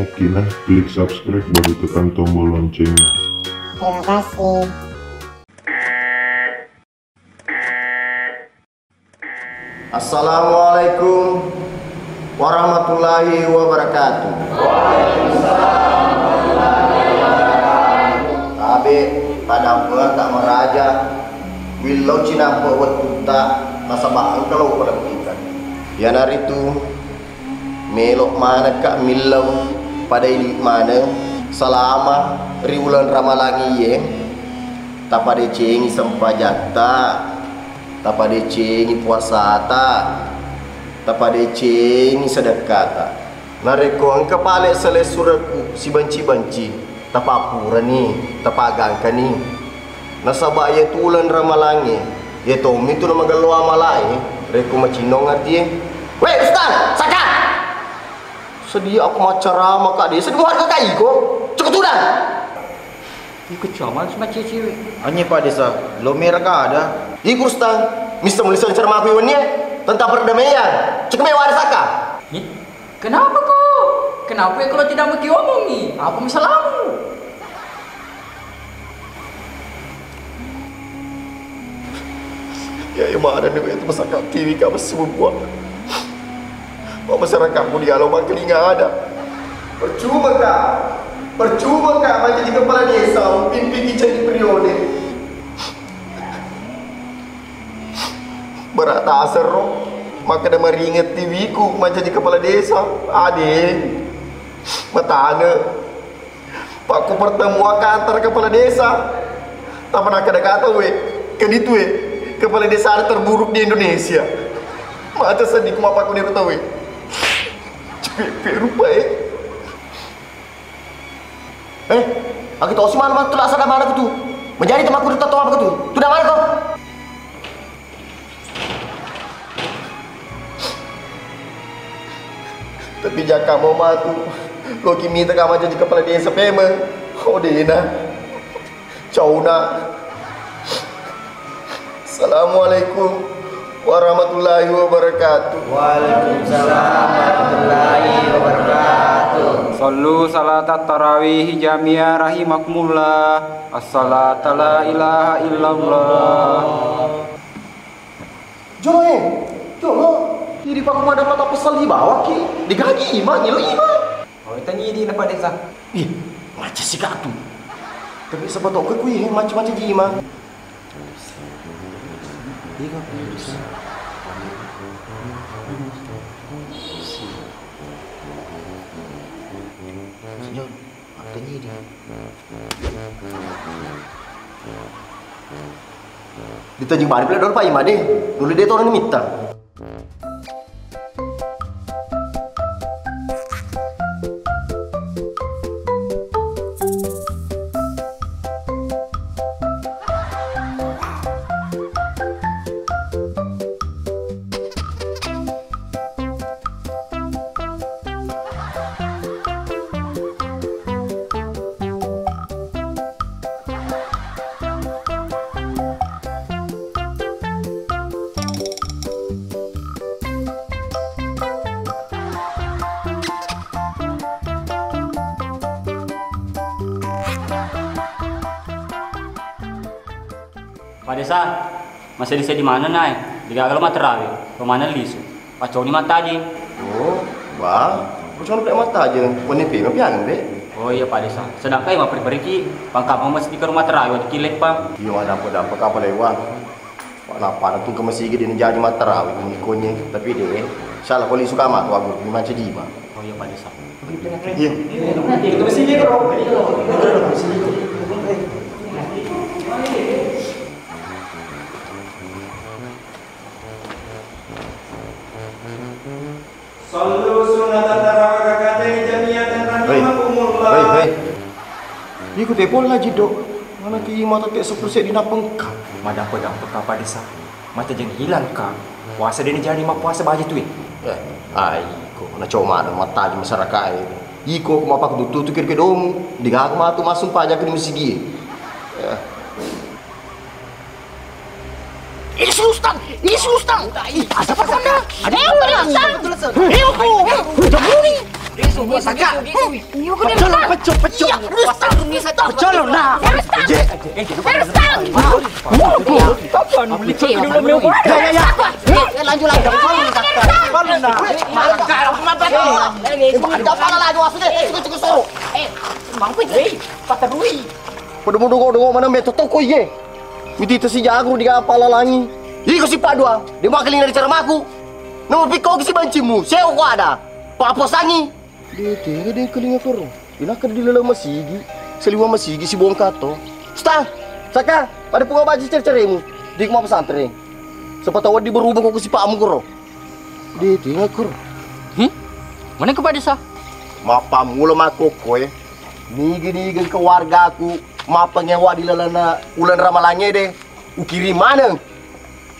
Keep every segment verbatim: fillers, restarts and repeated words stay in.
Oke, nah, klik subscribe baru tekan tombol loncengnya. Terima kasih. Assalamualaikum warahmatullahi wabarakatuh. Tabe, tadampe, tak maraja, willau cinampe wettutta, nasaba engka lo upaleppikan. Iyanaritu, melo manekka millau pada idi maneng salama ri uleng Ramalang iye, tapadecengi sempajatta, tapadecengi puasata, tapadecengi sedekkata. Narekko engka pale selessurekku sibanci-banci, tapappurani, tapagangkani. Nasaba iye tu uleng Ramalangnge, iye tommi tu namagello amalae, rekko macinnong atie. We, Ustaz, saka! Sedia aku maccarama, Kak Desa, dua hari kakak iko. Cukup sudah. Iko cuma cuma cewek. Anye Pak Desa, lo merah kada. Iku Ustaz, mista mulisa cara maku iwanye, tentang perdamaian. Cukup mewah ada saka. Ih, kenapa kau? Kenapa ya kalau tidak mau diomongi? Apa masalahmu? Ya, ya, mana nih itu masyarakat T V kamu semua. Pak masyarakat mu dialog makelinga ada. Percuma kak, percuma kak, macam di kepala desa, pimpin jadi periode. Berat tasero, makkeda maringet tiwiku mancaji kepala desa. Ade, matane. Pakku pertemuan antara kepala desa. Tapi nakkeda kata we, kenitu we, kepala desa terburuk di Indonesia. Mata sedih kuma pakku dero tawe. Cepet rupa eh. Eh, aku tahu si mana tu lah sana mana tu. Menjadi temanku tu tahu apa tu. Tu dah mana kau? Tapi jaka mau matu, loki mita kama jadi kepala desa pemeng. Oh dena. Cauna. Assalamualaikum warahmatullahi wabarakatuh. Waalaikumsalam warahmatullahi wabarakatuh. Sallu salatat tarawih jami'a rahimakumullah. As-salata la ilaha illallah. Jolo e, jolo. Idi pakku madapa tapesal di bawah ki. Digaji ima, ngilo ima. Oh, tanya di napa desa? Ih, macam si katu. Tapi siapa tahu kui macam-macam jima. Iya, Kak. Senyum. Makanya dia. Ditajeng bani pula dolo Pak Ima deh. Dulu dia orang mitta. Pak Desa, masedi-sedi maneng nae, degaga lo mattarawe, lo maneng lisu, pacconi mattaji. Oh, ba, pacconi pe mattaji, wenni pe mapiang be. Oh iya Pak Desa, sedangkan mapperi-periki, pangkampong masedi ke rumah terawe, wajib kileppang. Iya, madampa-dampa kapal lewat. Pak, nappa tu ke masigi dina jaji mattarawe, menikonye, tapi de, salah ko lisu kama tu, aku, lima cedima. Oh iya Pak Desa. Iya. Sallu sunnata tarawih rak'ataini jami'atan rahimakumullah. Hei, hei. Iku te pola jiddo. Mana ki mata te sepuluh seddi napengka. Madampa-dampa ka Pak Desa. Matajeng hilang ka. Puasa dena jadi mappuasa baja tu e. Eh, ai, ko na coma ada matajeng masyarakat e. Iko ko mapakku tutu kiri ke domu. Digaga matu massumpajang ke di masigi. Eh. Isu Ustaz, isu Ustaz. Ada apa sana? Ada apa sana? Isu, isu, jamuni. Saka. Pecolo, pecolo, pecolo. Pecolo, nah. Je. Ya, ya, ya. Lanjut, lanjut. Pecolo, nah. Maka, maka. Ini, ini, ini. Ada pala lagi, maksudnya, cukup, cukup, suruh. Eh, mampu, je. Patarui. Pada mau dongok-dongok mana meto toko iye. Witi tesi jago di kapala langi. Iko si padua, de makeling dari cara maku. Nomor piko si bancimu, seo ko ada. Paposangi. De tega de kelinga koro. Inaka di dalam masigi. Seliwa masigi si bongkato. Stang, saka, pada punga baji cere-ceremu. Di kuma pesantren. Siapa tahu di berubah kok si pamu koro. De tega koro. Hmm? Mana ke Pak Desa? Mappamulo makkokkoe. Nigi-nigi keluargaku mappengewa di lalana uleng ramalangnge de. Ukiring maneng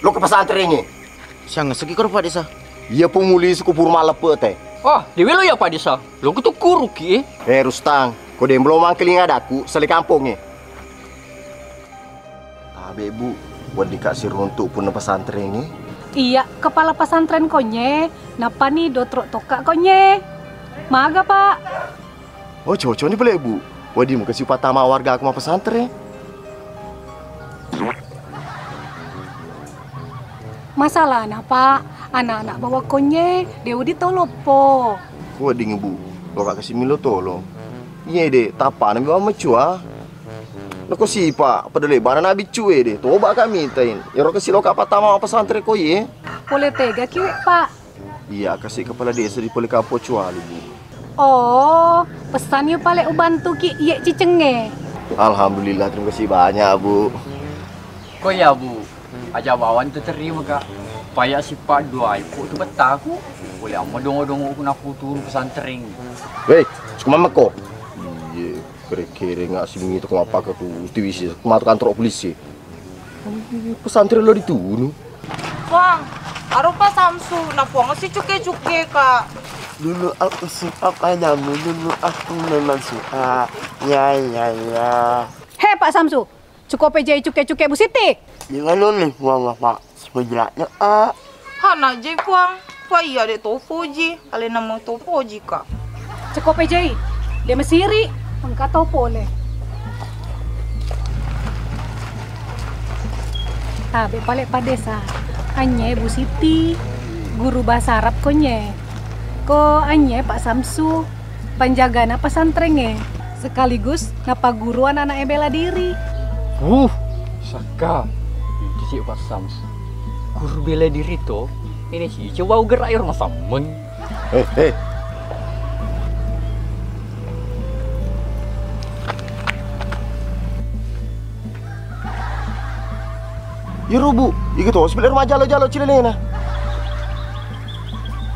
lo ke pesantrengnge. Siang segi koro Pak Desa. Iya pemuli suku purma lepe te. Oh, di welo ya Pak Desa. Lo kutu kuruki eh. Eh Rustang, ko demblo mangkeling adaku sale kampongnge. Tabe Bu, weddika siruntuk punna pesantrengnge. Iya, kepala pesantren konye, nappani dotro tokka konye. Maga Pak? Oh, cocok ni pale Bu. Wedding muka si patama warga aku ma pesantren. Masalahna Pak, anak-anak bawa konye, de udi tau loppo. Wedding Bu, loka kasi milo tolong. Iya de, tapana mi bawang macua. Loko sipa, pada lebana na biccu ede, toba ka mitain. Yaro kasi loka patama ma pesantren ko iye. Pole tega kiwe Pak. Iya, kasi kepala desa di pole kampo cuali Bu. Oh, pesannya pale ubantuki iye cicengnge. Alhamdulillah, terima kasih banyak Bu. Ko iya Bu, aja bawang tu terima Kak. Paya sipa dua ipo tu bettaku. Boleh amma dongo-dongo ku naku turun pesantren. Weh, suka mama ko. Iya. Kere-kere nggak sing itu kenapa ke tuh tiwisi matu kantor polisi. Pesantren lo ditunu. Puang, arupa Samsu, na puang si cuke-cuke ka. Dulu aku suka padamu, dulu aku memang suka. Ya, ya, ya. He Pak Samsu, cukup aja cuke-cuke Bu Siti. Di mana nih puang Bapak? Sepenjelasnya, ah. Hana je puang, pa iya de topoji, alena mo topoji ka. Ceko pejai, de mesiri, engka tau pole. Tabe pale padesa, anye Bu Siti, guru bahasa Arab konye. Ko anye Pak Samsu, panjagana pesantrengnge, sekaligus napaguru anak-anak e bela diri. Uh, sakka. Itu si Pak Sams. Guru bela diri to. Ini si coba gerak ya rumah samen. Eh, eh. Iro Bu, iga to sebelah rumah jalo-jalo cilenena.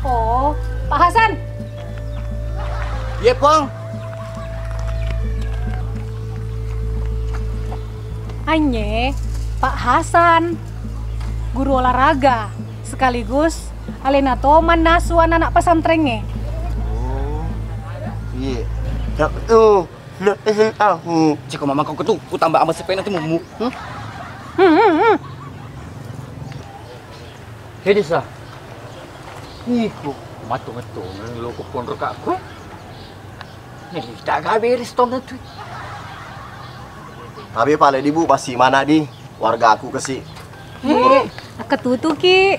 Oh, Pak Hasan. Iya, Pong. Anye, Pak Hasan, guru olahraga, sekaligus alena to mannasu anak-anak pesantrengnge. Oh, iya. Nah, tuh, nah, ini aku. Ceko mama kau ketu, ku tambah ama sepena tu mumu. Hmm? Hmm, hmm, hmm. He desa. Iko, mattongettongengi loko ponrokakku. Nelita ga beres tonna tu. Tapi pale di Bu, pasti mana di warga aku kesi. Eh, akketutuki.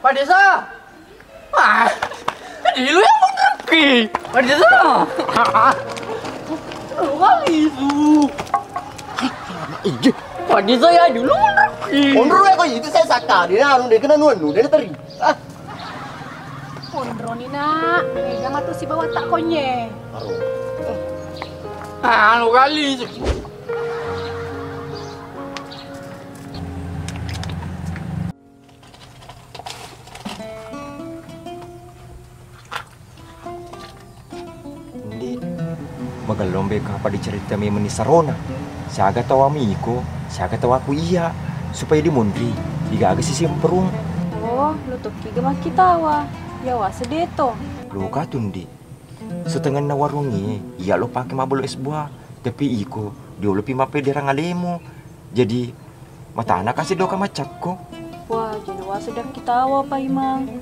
Pak Desa. Ah, jadi lu yang bener ki. Pak Desa. Lu kali itu. Ije. Pak Desa ya dulu bener ki. Onro ya kau itu saya saka dia anu dia kena nuan dia teri. Ah. Onro ni nak, mega matu si bawa tak konye. Aduh. Ah, lu kali itu. Ndi, magellombe kapa dicerita memeng ni sarona. Siaga tawa miko, siaga tawaku iya, supaya dimonri, digaga si simperung. Oh, lo tokkiga makkitawa. Yawa sedeto. Lo katu ndi. Setengenna warungi, iya lo pake mabelo es buah. Tapi iko, diolopi mappederang alemu. Jadi, matana kasi doka macakko. Wah, jadi wase dakkitawa, Pak Imang.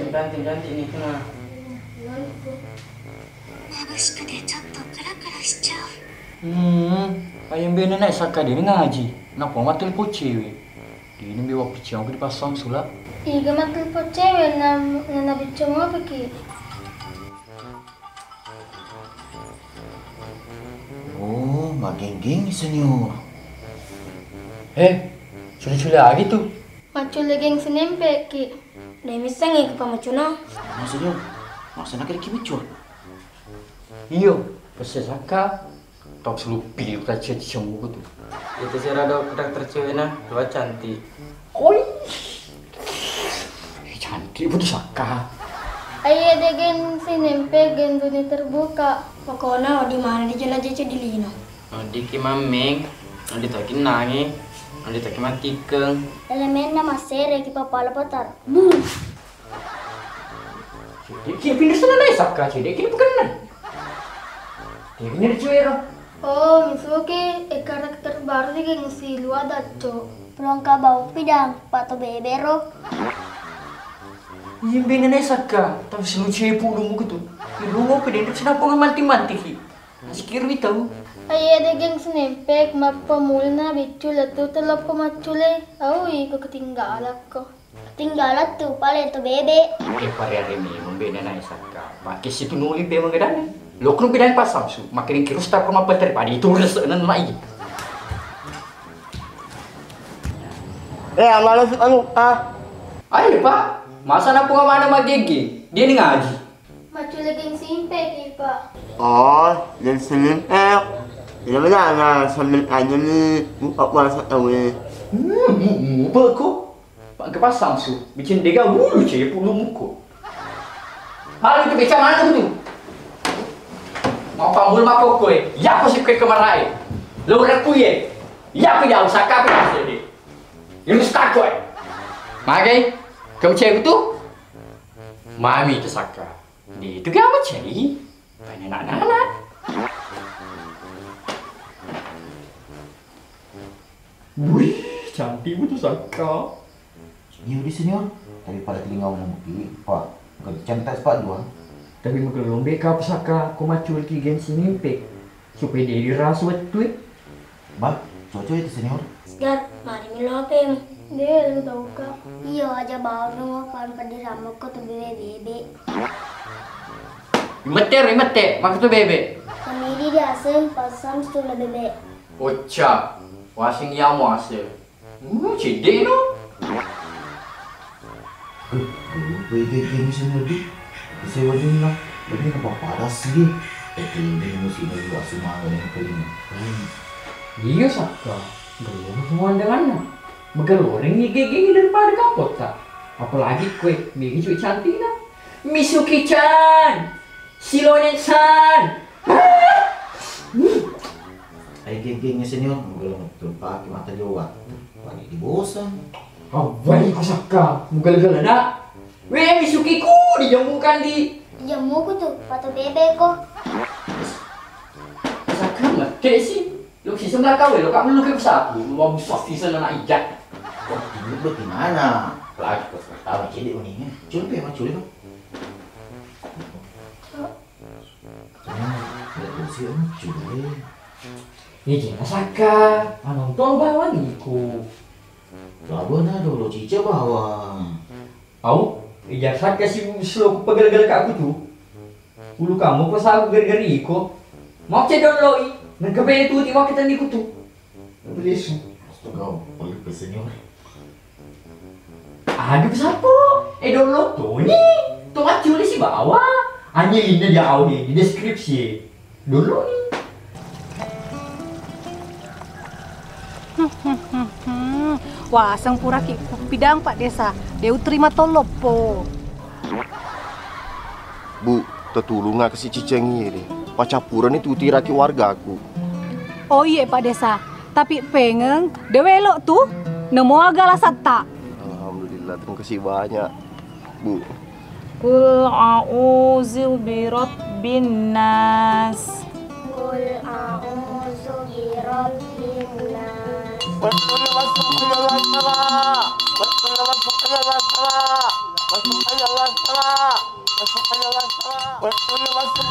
Cantik, cantik, cantik ni, nah. まぶしくてちょっとクラクラしちゃう。 Hmm, ayam bene naik sakka dini ngaji. Napa mattelepon cewek? Dini mbe wappiccing aku dipasang sula. Iga mattelepon cewek na, na, na biccang apa ki? Oh, magenggeng senior. Eh, sudah-sudah lagi tuh. Macculle geng sinempe ki. De missengngi ku pamacuna. Maksudnya, maksudnya kira ki biccu? Iyo, pesse sakka. Tau seluppi di kacce cicemu tu. Itu sira do karakter cewekna, dua cantik. Koi. Eh, cantik betul sakka. Aye de geng sinempe geng dunia terbuka. Pokokna di mana di jelaja di lino. Nodiki mammeng, nodi toki nangi, nodi toki matikeng. Elemenna massere ki papala patar. Buh. Cedde ki pindah sana naik sakka, cedde ki bukan nai. Dia punya dicuero. Oh, misuki e karakter baru di geng si Lua Dacco. Pelongka bau pidang, pato bebero. Imbene naik sakka, tapi selucu e pulumu gitu. Ibu mau pidang, kenapa ngemanti-manti ki? Sikirui tau. Aye de geng sinempek, mappamulna biccu lettu teloppo maccule. Au iko ketinggalakko. Ketinggalattu, pale to bebe. Eh, pare are memang beda naik sakka. Pakai situ nuli pe mengedan. Lo kru beda pas Samsu. Makin kirus tak rumah peter pada itu resenan lagi. Eh, amala si anu ah. Ayo, Pak. Masa nak pengamanah magege? Dia ni ngaji. Maccule geng simpeki, Pak. Oh, geng simpek. Iya benar, nah, sambil aja nih buka puasa tahu ya. Hmm, mu- muba ko. Pak ke pasang su, bikin dega bulu cie pulu muko. Hal itu beca mana tu? Mau pambul mako koe, ya ko si koe kemarai. Lo reku ye, ya ko jauh sakapi masih deh. Ilus tako eh. Magai, kau cewek tu? Mami tu saka. Di itu gak macai. Tanya anak-anak. Wih, cantik betul Saka. Iya di senior, tapi pada telinga mau muki, Pak. Kencang tak sepak dua. Tapi menggelombe kau pesaka, kau macul ki gengsi mimpi. Supaya dia dirasa betul. Bah, cocok itu senior. Segar, mari milo P M. Deh, lu tahu kak. Iya aja baru mau pan peddi ramuk ke tuh bebe-bebe. Rimette, rimette, maka tuh bebe. Kemiri di asem, pasam sudah bebe. Oca, wasing yamu asem. Hmm, cedde no. Duh, duh, bege-bege musim lebih. Bisa wajunna, lebih apa pada sih? Eh, ini musim lebih asumanga yang kelima. Hmm. Iya, Saka. Belum pemandangannya. Megeloring nih gege daripada kapota. Apalagi kue, bege cuy cantik nah. Misuki-chan! Siloneng-san! Ai genggengnge senior, mugala mettempaki mata jowa. Wani dibosan. Awwai ko Saka, mugala-gala na. We, misukiku dijemmukan di. Dijemmuku tu, patu bebeko. Saka mette si. Lo si sebelah kau, lo kamu lu ke sapu, lo bisa sisa na ijak. Kok ini bagaimana? Lagi kau tahu cedek ini. Curi pe, curi pe. Iya, Saka. Anonton bawang iko. Labona dolo cica bawang. Au, ija Saka si sloku pegel-gel ka aku tu. Ulu kamu ko sagu gari-gari iko. Mau cedon loi, nengke bene tuti wakitan iko tu. Lisu. Astaga, pelit ke senior. Aduh, sapo? Eh, download tu ni. Tu maculi si bawa. Anyilinna di audio, di deskripsi. Download ni. Waseng puraki kupidang, Pak Desa. De uterima toloppo. Bu, tetulunga kasi ciceng iye de. Pacappurani tu utiraki wargaku. Oh iye, Pak Desa. Tapi pengeng, de welo tu, nemo aga lasatta. Alhamdulillah, terima kasih banyak, Bu. Qul a'udzu birabbin nas. Qul a'udzu birabbin nas.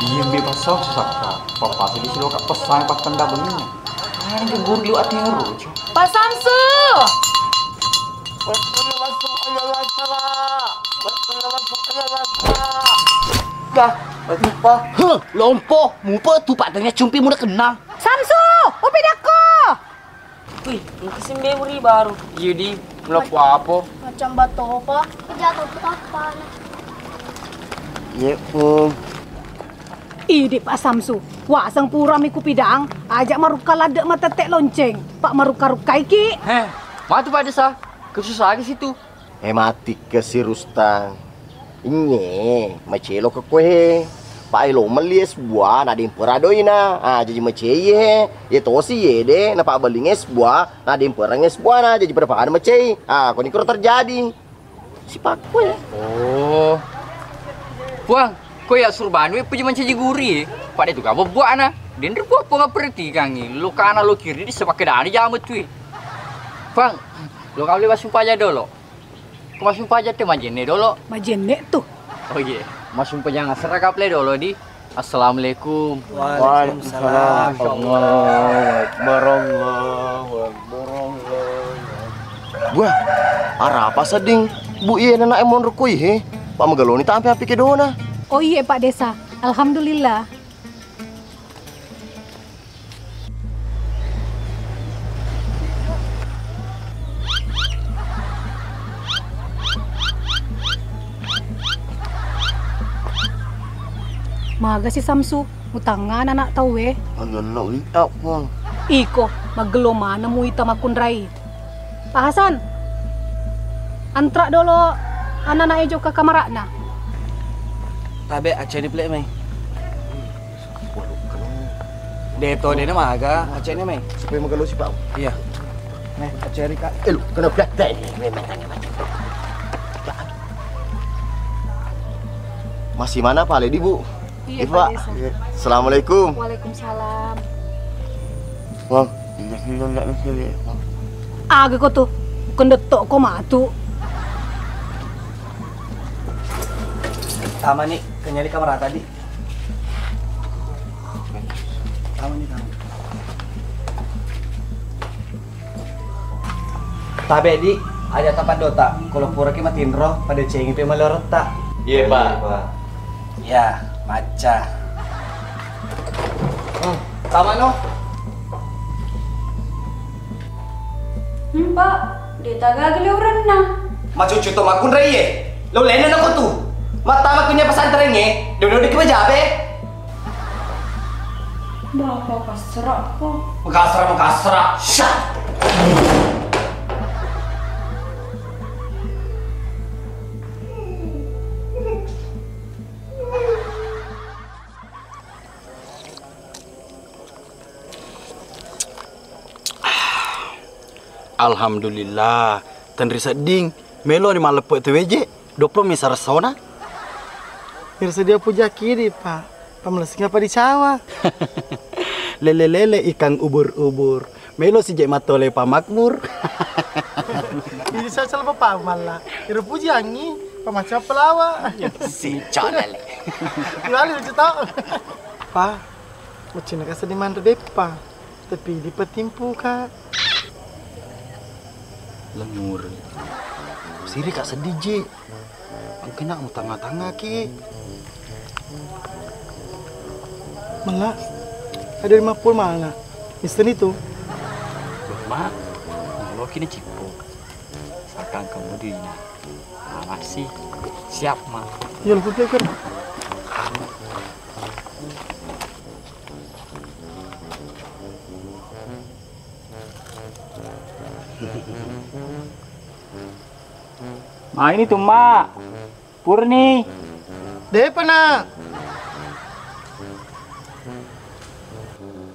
Iya, mbe pasau sisakka. Papa tadi silo ka pesan pattanda benni. Ini ke guru liwat tiru. Pak Samsu. Dah, lupa. Huh, lompo, mupa tu pattanya cumpi muda kenal. Samsu, upi dakko. Wih, engka simbe muri baru. Iya di, meloppo apa? Macam batopa. Jatuh ke papan. Iya, Pung. Idi Pak Samsu, waseng purami kupidang, aja marukka ladde matette lonceng, Pak marukka-rukkaiki. Heh, matu Pak Desa, kesusah situ. Eh, mati ke si Rustang. Inye, macelo ke kue. Pak elo melli es buah, na dempera doina. Ah, jadi macei he. Ye tosi ye de, na pak beling es buah, na demperang es buah na, jadi pada pada macei. Ah, koni kuro terjadi. Sipakku ya. Oh. Puang, ko ya surbanu e puji mancaji guri. Pada itu kamu buana. Denre buah puang perhatikangi. Lo kana lo kiri di sepake dani jamu tui. Puang, lo kau liwat sumpah aja dolo. Ko massumpajang te majenne dolo. Majenne tu. Oh iye, massumpajang asera kaple dolo di. Assalamualaikum. Waalaikumsalam. Allahu Akbar, Allahu Akbar, Allahu Akbar. Buah, arapa sedding? Bu, iye nana e monro koi he. Pak Megaloni tampe api kedona. Oh iye Pak Desa. Alhamdulillah. Maga si Samsu, utangnga anak tauwe. Ananna wita, Puang. Iko, magello maneng muita makkunrai. Pak Hasan, antra dolo anak-anak e jokka kamara'na. Tabe, aceni pele mai. Deto dena maga, aceni mai. Supaya magello si Pak. Iya. Nih, aceni Kak. Eh, lu kena berat deh. Masih mana pale di, Bu? Iya, Pak Desa. Assalamualaikum. Waalaikumsalam. Wah, iya sih, iya, iya, iya. Aga ko tu? Kendetto ko matu. Tama ni, kenyali kamera tadi. Tama ni, tama. Tabe di, aja tapaddota. Kalau pura ki matinro, pada cengi pe maloretta. Iya, Pak. Iya, maca. Hmm, tama no. Hmm, Pak, de tagaga le urenna. Macucu to makunrai ye. Lo lena nako tu. Mattama kunya pesantren ye. Dono de kebajabe. Bapa kasra ko. Makasra, makasra. Syah. Alhamdulillah, tenri sedding. Melo ni malleppe tu weje, doplo mi saressona. Irsa dia puja kidi, Pak. Pamalessinga pa dicawa. Lele-lele ikang ubur-ubur. Melo si je matole Pak Makmur. Ini saya salah Pak Malla. Iru puji angi, pamaca pelawa. Si colele. Iwali lucu tau. Pak, macam ka sedih manre beppa. Tapi dipatimpu ka. Lengure. Siri ka sedih je. Engkana mutangnga-tangnga ki. Mella, ada lima puluh mana? Mister itu. Mak, lo kini cipu. Sakang kamu dina. Ah, masih. Siap, Mak. Iya, lu pikir. Ma ini tu, Mak. Purni. Depa, Nak.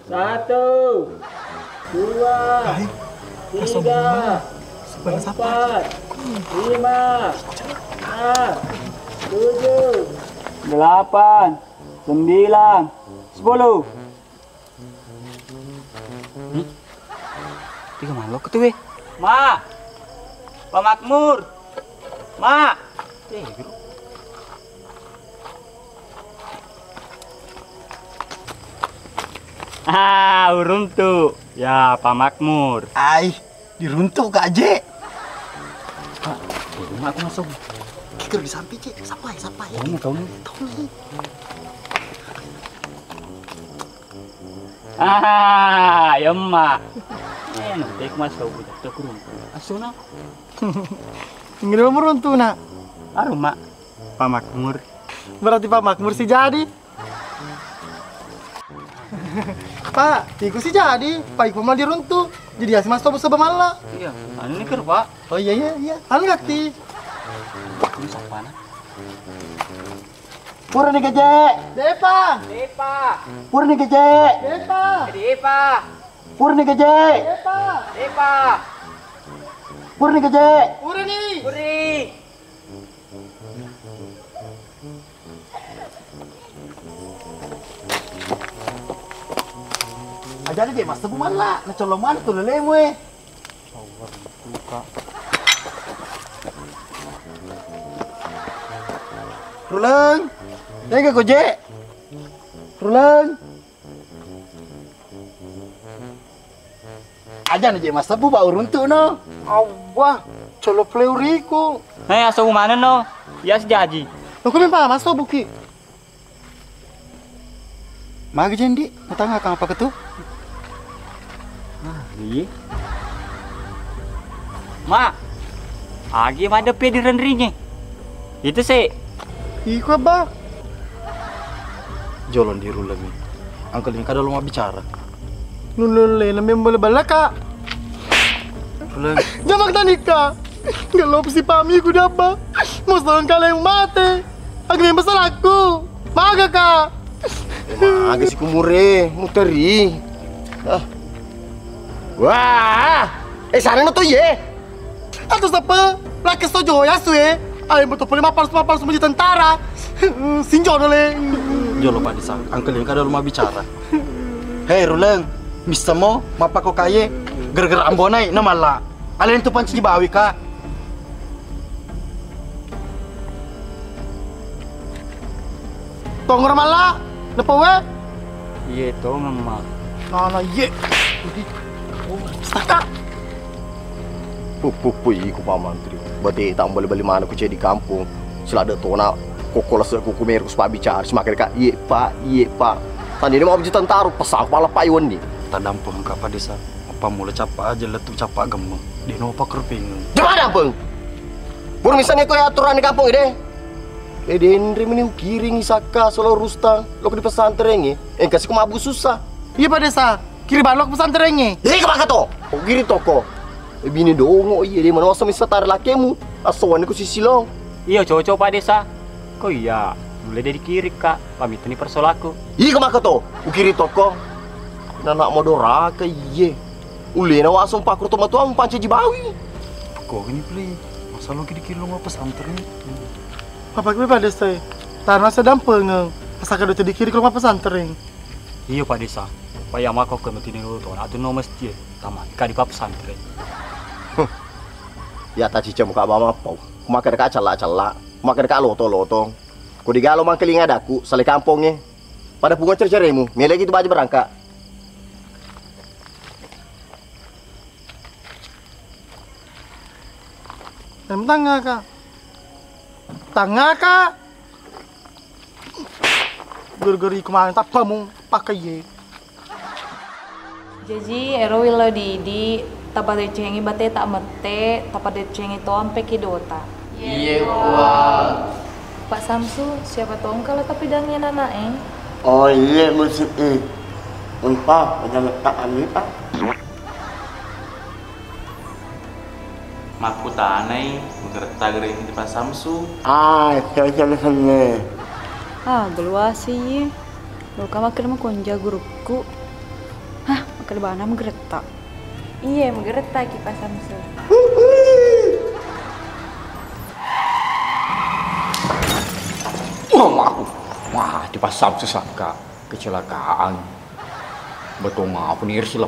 Satu, dua, tiga, empat, lima, enam, tujuh, delapan, sembilan, sepuluh. Hmm? Tiga malok tu, eh. Ma. Pak Makmur. Ma. Eh, guru. Ah, uruntu. Ya, Pak Makmur. Ai, diruntu ka je. Pak, di rumah aku masuk. Kita di samping, Cek. Sapa ya, sapa ya? Tahu nih, tahu nih. Tahu nih. Ah, yamma. Eh, nanti aku masuk, aku tak kurung. Asuna. Ini nomor untuk, Nak. Aruma. Pak Makmur. Berarti Pak Makmur sih jadi. Pak, iku sih jadi, Pak iku mau diruntu. Jadi asli mas tobo sebab malah. Iya, anu nih ker, Pak. Oh iya, iya, iya. Anu ngerti. Ini siapa, Nak? Purni keje. Depa. Depa. Purni keje. Depa. Depa. Purni keje. Depa. Depa. Purni keje. Purni. Purni. Ajana je massebu malla, na collo maneng tu lelemu e. Ruleng, tega ko je? Ruleng. Ajana je massebu ba uruntu no. Awwa, collo pleuriku. Hei, aso maneng no. Iya sijaji. Lo kumi pa massebu ki. Magi jendi, matanga kang apa ketu? Ah, iya. Ma, agi madeppe di renringe. Itu sih. Iko abba. Jolong di rulemi. Angkel ini kada lo mau bicara. Nulle, nembe boleh balaka. Ruleng. Jamak tanika. Nggak lo pasti pahami ku abba. Mau setengah kali yang mati. Aga memang salahku. Maga ka. Maga si kumure, muteri. Ah. Wah. Eh, sarang to ye. Atau siapa? Laki sojo ya sue. Ayo betul poli mapal mapal semuji tentara. Sinjo dole. Jolo Pak Desa, angkeling kada lu mabbicara. Hei Ruleng, missamo mappako kaye gara-gara ambonai na malla. Alen tu panci bawi ka. Tongor malla, nepo we? Iye tongeng ma. Nana iye. Staka. Pu pu pu, iko Pak Mantri. Bate tambali-bali mana ku ceddi kampung. Siladde tona kokko lase ku kumeru ku sipabicara simakere ka iye Pak, iye Pak. Tandini mau tentara pesak pala Pak Iwan ni. Tadampeng ka Pak Desa. Apa mula capa aja lettu capa gemme. Deno Pak kerping. Coba dampeng. Pur misalnya ko aturan di kampung ide. Eh denre meni ukiring isakka solo rusta lo di pesantren e. Engka siku mabu susah. Iya Pak Desa. Kiri balok pesantrengnge. Iko maka to. Kiri toko. E bini dongo iye de manoso missa tare lakemu. Asowan ku sisilong. Iya cocok Pak Desa. Ko iya, mulai dari kiri ka, pamitani persolaku. Iko maka to. Ukiri toko. Nana modoraka iye. Ulena wasong pakro to matuang pancaji bawi. Ko ini play. Masa lo kiri-kiri lo pesantren. Apa gue Pak Desa? Tanah sedang pengeng. Asal kada tadi kiri kalau pesantren. Iyo Pak Desa, paya mako ke metini lo to, nak tu no mesti tamat ka di pesantren. Huh. Ya ta cica muka bama pau. Maka deka cella-cella, maka deka loto-loto. Ko digalo mangkeling adaku, sale kampongnge. Pada pungo cere-ceremu, mele gitu baju berangka. Em tangaka. Tangaka. Gara-gara iku maneng tappamu pakaiye. Jaji, ero willau diidi, tapadecengi bate ta mette, tapadecengi to ampe kidota. Iye, Puang. Pak Samsu, siapa to engka lo tapidangi anak-anak e? Oh, iye, musi e. Unpa, udah letak kami, Pak. Makkutanai, mageretta gare di Pak Samsu. Ah, siapa-siapa senne? Ah, geluasi iye. Loka makkeda makonja gurukku. Hah, makkeda bana mageretta. Iye, mageretta ki Pak Samsu. Wah, aku. Wah, di Pak Samsu sangka kecelakaan. Betong apa nih, Irsila?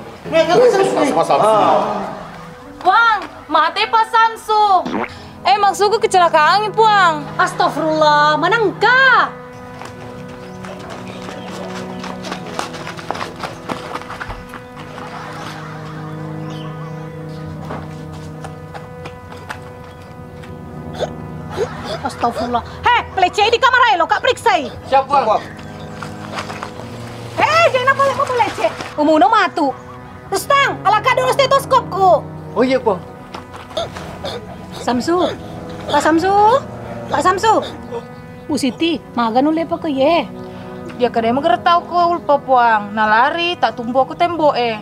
Puang, mate Pak Samsu. Eh, maksudku kecelakaan, Puang. Astagfirullah, manengka. Astagfirullah. He, pelece di kamar aja lo, Kak, periksai. Siap, Puang. Eh, jangan apa mau pelece. Umuno matu. Rustang, alaka dulu stetoskopku. Oh iya, Puang. Samsu. Pak Samsu. Pak Samsu. Bu Siti, maga nulle pako ye? Dia kadai magerettau ko ulpa Puang, nalari tak tumpu aku tembo e.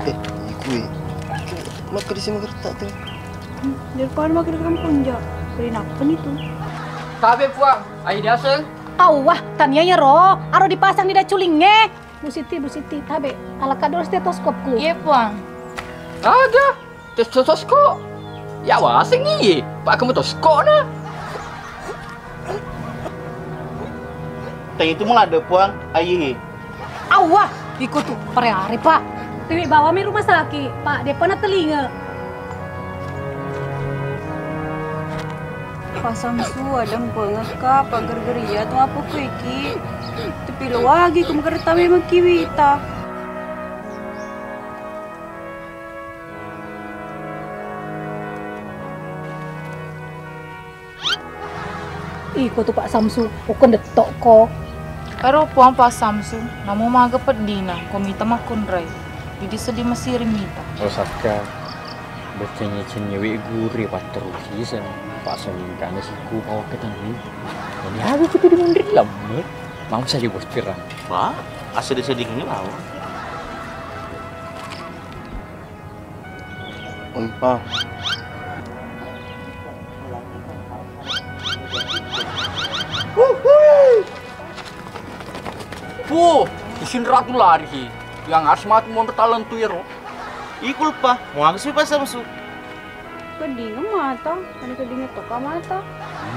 Eh, iku e. Maka di sini mageretta tu. Daripada makin kampung ja. Beri napa nih tuh? Tabe Puang, ayo diaseng. Awah, tania ya ro, aro dipasang di daculinge. Bu Siti, Bu Siti, tabe, alaka dulu stetoskopku. Iya, Puang. Aga, stetoskop. Ya waseng iye, pak kamu toskop na. Tadi itu mulai ada Puang, aye. Awah, iko tu pare-are, Pak. Tiwi bawa mi rumah sakit, Pak. Depa na telinga. Pasamsu, adeng pengekka, pagger-geria tu apa kuiki. Tapi lo wagi ku mageretta memang kiwita. Iko tu Pak Samsu, uko ndetto ko. Ero Puang Pak Samsu, namo maga peddina, ko mita makkunrai. Jadi sedih masiri mita. Oh sakka, becenye-cenye we gure patterusi sen, Pak Samingkana siku pawakketanni. Ini aku kutu di mundur lemme, mau saja bos pirang. Wah, asa sedih-sedih ini mau. Unpa. Puh, isin ratu lari hi. Yang asmat monro talentu ero. Ikulpa, muang su Pak Samsu. Kedinga mata, ada kedinga toka mata.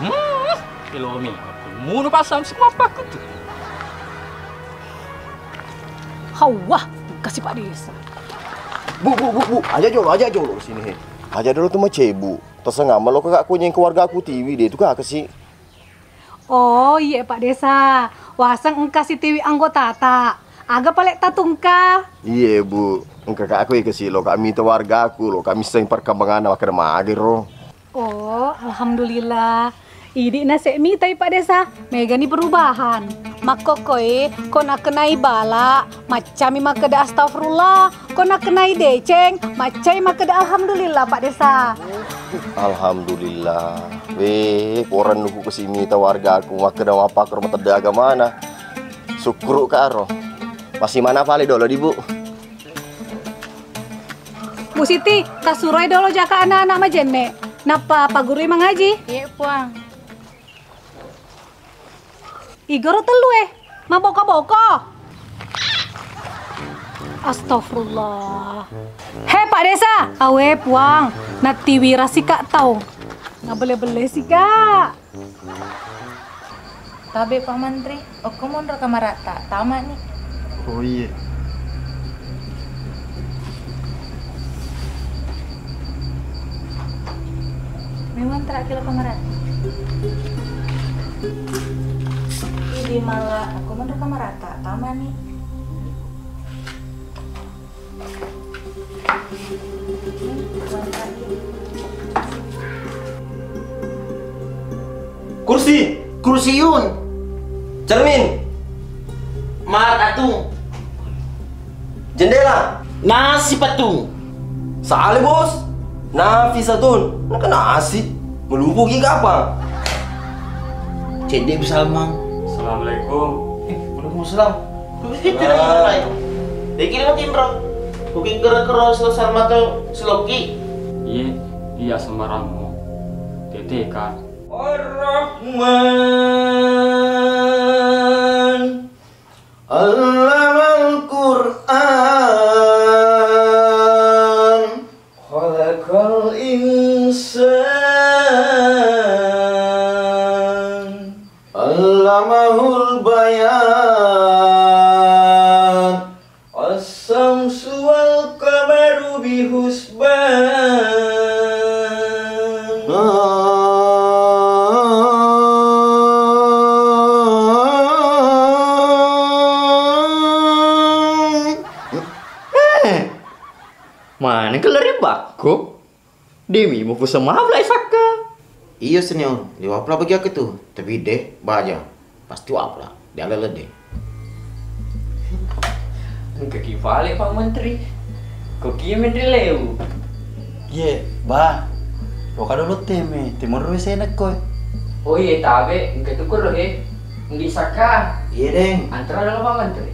Hmm, ilomi. Munu Pak Samsu mapakku tu. Awwah, engkasi Pak Desa. Bu, bu, bu, bu, aja jolo, aja jolo sini he. Aja dolo tu macebu. Tasengamma lo kakak kunyeng keluarga aku tiwi de tu kakak si. Oh, iye Pak Desa. Waseng engkasi tiwi anggotata. Aga pale tatungka? Iye, Bu. Engka ka aku ikasi lo kami to warga aku lo kami seng perkembangan makkeda magero. Oh, alhamdulillah. Idi nasek mitai Pak Desa, megani perubahan. Makkokkoe ko nakenai bala, maccami makkeda astagfirullah. Ko nakenai deceng, maccai makkeda alhamdulillah Pak Desa. Alhamdulillah. We, porennuku kasi mita wargaku makkeda mappakoro matedde agamana. Sukkuru karo. Masih mana pale dolo di Bu? Bu Siti, tasuroi dolo jaka anak-anak majenne. Nappa pagurui mangaji. Iye, Puang. Igoro tellu e, maboko-boko. Astagfirullah. He Pak Desa, awe Puang, nattiwira sika tau. Nabele-bele sika. Tabe Pak Mantri, okko monro kamaratta, tamani. Oh iye. Memang terakhir kamaratta. Idi mala, okko monro kamaratta, tamani. Kursi. Kursiun. Cermin. Mar atung. Jendela. Nasi patung. Sale bos. Nafisatun. Naka nasi. Melupu ki kapang. Cedde Salmang. Assalamualaikum. Eh, waalaikumsalam. Deki lima tinro. Bukit kero-kero selesar mata seloki. Iye, iya sembarangmu. Tete ka. Ar-Rahman. Allamal Qur'an. Khalaqal insan. Allamahul bayan. Asy-syamsu wal qamaru bihusban. Eh, mana kelari bakko? Demi mupuseng mafla isakka. Iyo senior, liwapla bagi aku tu, tapi de baja pasti wapla, de ala lede. Engka ki pale Pak Menteri. Ko ki menri leu. Ye, ba. Lo kado lo teme, timur we sena koe. Oh iye tabe, engka tukur lo he. Enggi sakka. Iye deng. Antara lo Pak Menteri.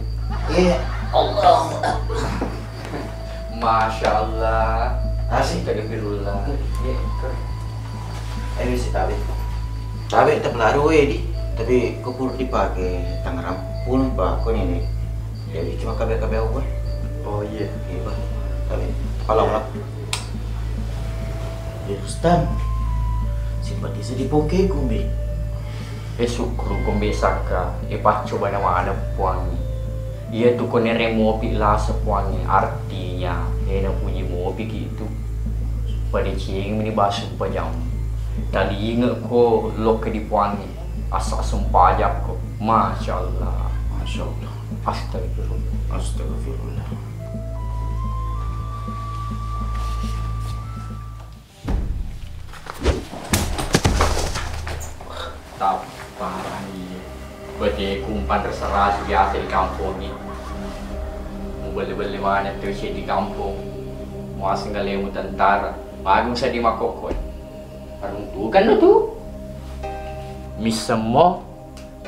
Iye. Allah. Masya Allah. Asik. Astagfirullah. Iya, betul. Ayo si tabe. Tabe tapi laru wedi. Tapi ko pur dipake Tangerang pun ba ko nene. Jadi cuma kabe-kabe apa? Oh iya. Iya ba. Tabe. Kalau lah. Ya Rustam. Simpati sedih pongke kumbe. E sukkuru ko mbe sakka, e paccoba na maneng Puangnge. Iyatu ko nereng mopi lasa Puangnge, artinya e napuji mopi ki tu. Padecengi meni basu pajang. Talinge ko lokke di Puangnge, asa sempajakko. Masya Allah. Masya Allah. Astagfirullah. Astagfirullah. Tapparani. Bate kumpan rasa-rasa biasa di kampongnge. Mubelle-belle maneng tau di kampong. Muaseng galemu tentara. Magung seddi makkokkoe. Paruntukan no tu. Missemmo,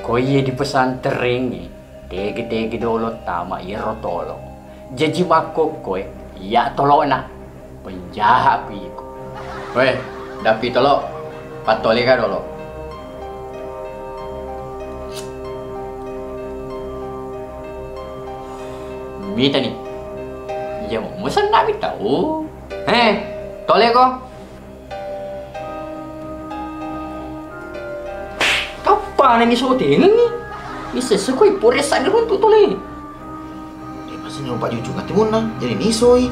ko iye di pesantrengnge. Tege-tege dolo tama iyaro tolo. Jaji makkokkoe, iya tolona. Penjahat ku iko. Weh, dapi tolo. Pattoleka dolo. Mitani. Iya, musenna mi tau. Heh, toleko. Kappana ni sotengengi? Misesseko ippo ressa ni runtu tole. Numpak jucu ngatimunna, jadi nisoi.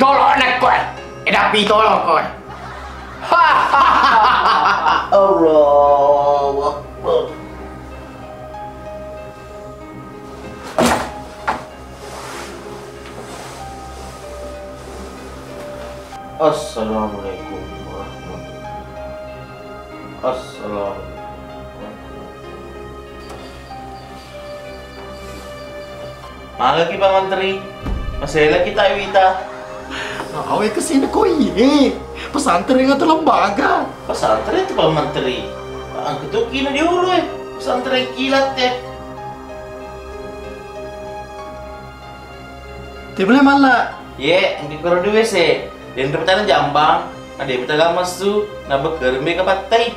Tolong nekko, eh. Edapi tolong ko, eh. Allahu Akbar. Assalamualaikum warahmatullahi wabarakatuh. Assalamualaikum. Magaki Pak Mantri, maselaki ta wita. Awe kesini ko iye. Pesantren atau lembaga? Pesantren itu Pak Mantri. Angkutu kina diulu eh. Pesantren kilat eh. Tebele malla. Ye, engka koro dua se. Den rencana jambang, ada yang minta massu, nabekkermi ke pattai.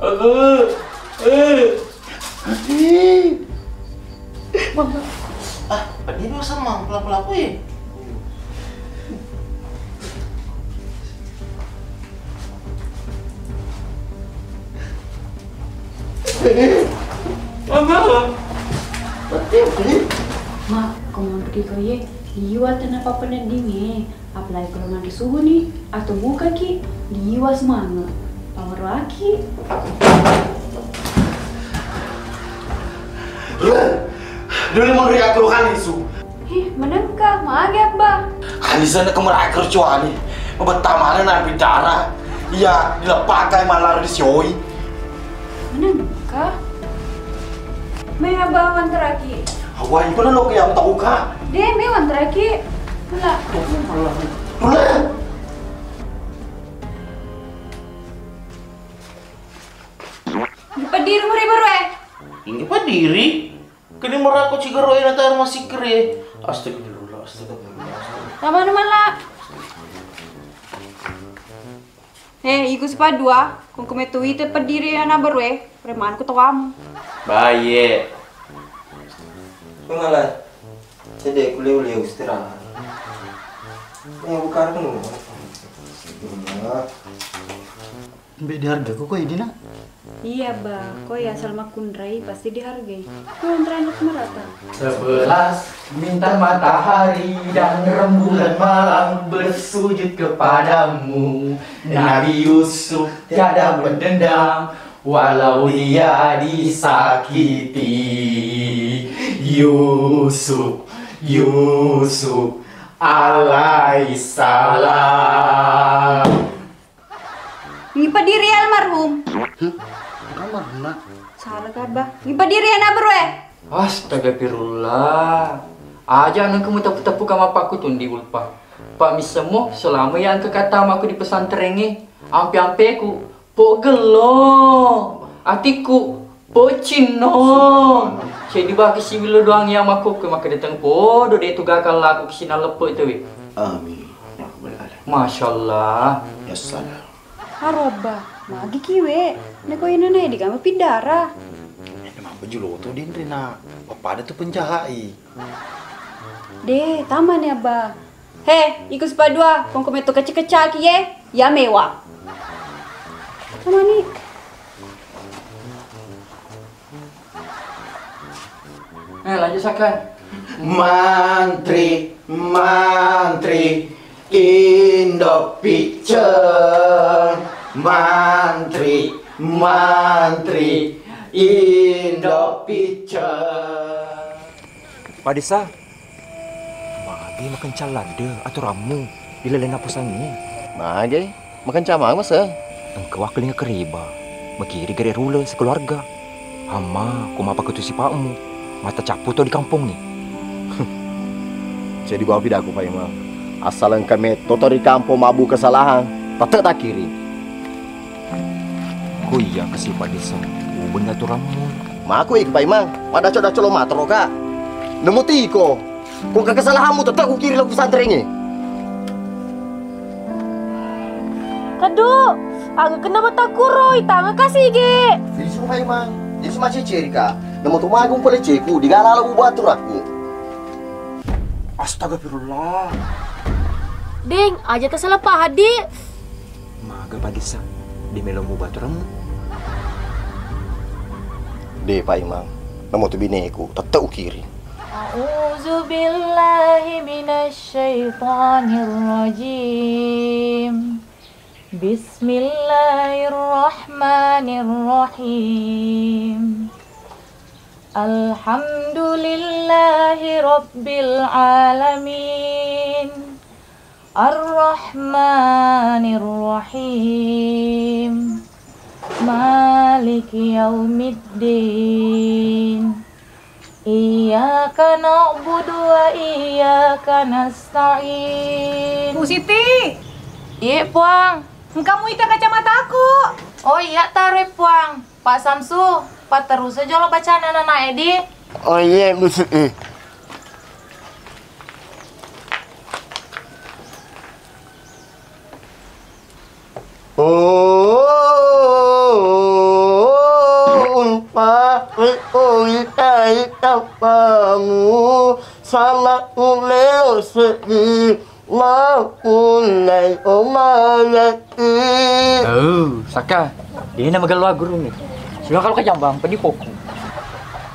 Aduh. Eh. Ih. Mama. Ah, pedih dulu sama pelaku-pelaku ya. Mama. Pedih, pedih. Ma, ko monri ko ye, liwa tenna papeneddingnge. Apalagi kalau nanti subuh nih, atau buka ki, liwa semangat. Pameroaki. Dulu mau riak keluhan isu. Ih, menengka, mage abba. Alisa nak kemerakai kecuali. Betah mana nak bicara? Iya, dilepakai malah disioi. Menengka. Me abba wanteraki. Awai pun lo yang tahu kak. De, me wanteraki. Pula. Pula. Pediri muri baru eh. Ini pediri. Kini merako cigaro eh natar masih kere. Astagfirullah, astagfirullah, astagfirullah. Tamanu mala. Eh, iku sipadua, kongko metu ite pediri ana berue, preman ku tawamu. Baye. Pengalai. Cede kule ule istirahat. Eh, bukan dulu. Mbe diharga ko koi dina? Iya, ba. Koi asal makunrai pasti dihargai. Koi ontra anak merata. Sebelas bintang matahari dan rembulan malam bersujud kepadamu. Nabi Yusuf tiada berdendam walau dia disakiti. Yusuf, Yusuf alaihissalam. Ngipa diri almarhum. Hmm? Almarhum, Nak. Salah ka, Abah. Ngipa diri anak berue. Astagfirullah. Aja nengke muteppu-teppu kama pakku tundi ulpa. Pak missemmo selama yang ke kata maku di pesantrengnge. Ampe-ampeku. Pok gello. Atikku. Pocinno. Ceddi baki siwillo doang iya makkokkoe makkedateng podo de tu gaga laku kisina leppe tewe. Amin. Ya Rabbal Alamin. Masya Allah. Ya salam. Haro abba, magi kiwe. Neko inana di kama pidara. Ede mabbeju loto denre na pappada tu pencahai. De, tamani abba. He, iko sipadua, kongko metto kecca-keccaki ye, ya mewa. Tamani. Eh, lanjut Saka. Mantri, mantri, Indo Picen. Mantri, mantri, Indo Picen. Padesa, magi makencang ladde aturammu ilalenna pusangnge? Magi makencang magi mase? Engka wakkelinga kereba, makiri gare rule sekeluarga. Amma, ko mappaketu sipa'mu, mata cappu to di kampongnge. Jadi bawa pidaku Pak Imam. Asal engka metto to di kampong mabbu kesalahan, tette takiri. Ko iya kasi Padesa, ubeng aturammu. Mako iki Pak Imang, maddaco-daco lo matoro ka. Nemu tiko, ko engka kesalahanmu tette kukiri lo pesantrengnge. Aduh, aga kena mataku ro, itanga kasige. Jadi sumpah Imang, jadi semacam cerika. Namo tu magung pole ceku, digala ala ubu aturakku. Astagfirullah. Deng, aja tersalah paham, Di. Maga pagissa, di melo mu baturammu. De Pak Imang, namo tu bineku, tette ukiri. A'udzubillahi minasyaitonirrajim. Bismillahirrahmanirrahim. Alhamdulillahi rabbil alamin. Arrahmanirrahim. Maliki yaumiddin. Iyyaka na'budu wa iyyaka nasta'in. Bu Siti. Iye, Puang. Engka muita kacamataku. Oh iya, taroi, Puang. Pak Samsu, patterusai jolo bacana nana Edi. Oh iya, Bu Siti. Oh, unpa, oh, itai tapamu, sama uleo sedih, mau unai omalati. Oh, Saka, dia nama gelo guru ni. Sudah kalau kejambang, pedih poku.